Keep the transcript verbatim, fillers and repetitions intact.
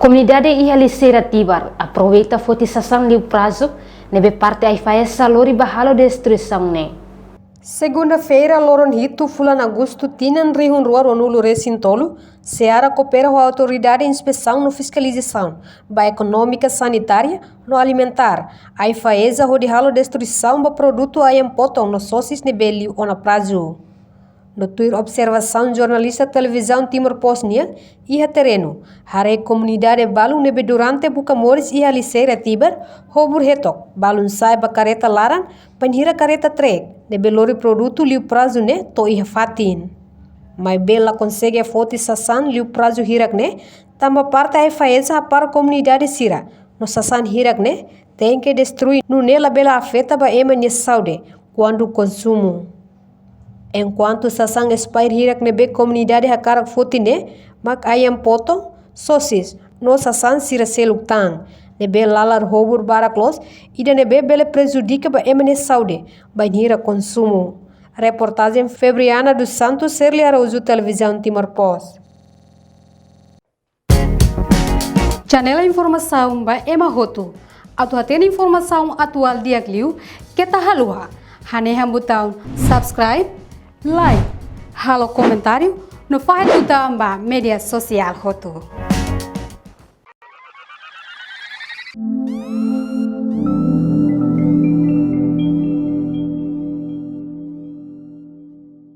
Komunidade iha Liceira Tibar aproveita foti sasán liu prazu ne'ebé parte AIFAESA lori ba halo destruisaun ne'e. Segunda-feira, loron hitu fulan Agostu tinan rihun rua ruanulu resin tolu, SEARA koopera ho Autoridade Inspesaun no Fiskalizasaun ba Ekonómika, Sanitária no Alimentár, AIFAESA, hodi halo destruisaun ba produtu ayam potong no sosis ne'ebé liu ona prazu. No tuir observasaun jornalista Televizaun Timor Post nian iha terrenu, haree komunidade balun ne'ebé durante buka moris iha Liceira Tibar, hobur hetok, balun sa'e ba karreta laran, bainhira karreta trek ne'ebé lori produtu liu prazu ne'e to'o iha fatin. Maibé la konsege foti sasán liu prazu hirak ne'e, tanba parte AIFAESA hapara komunidade sira, no sasán hirak ne'e tenke destrui, nune'e labele afeta ba ema nia saúde kuandu konsumu. Enkuantu sasán expired hirak ne'ebé komunidade hakarak foti ne'e mak ayam potong, sosis no sasán sira seluk tan, ne'ebé lalar hobur barak loos, ida ne'ebé bele prejudika ba ema nia saúde bainhira konsumu. Reportajen Febriana dos Santos, Serli Araújo, Televizaun Timor Post. Janela informasaun ba ema hotu. Atu hatene informasaun atuál di'ak liu, keta haluha hanehan butaun subscribe, like, halo komentáriu, no fahe tutan ba média sosiál hotu.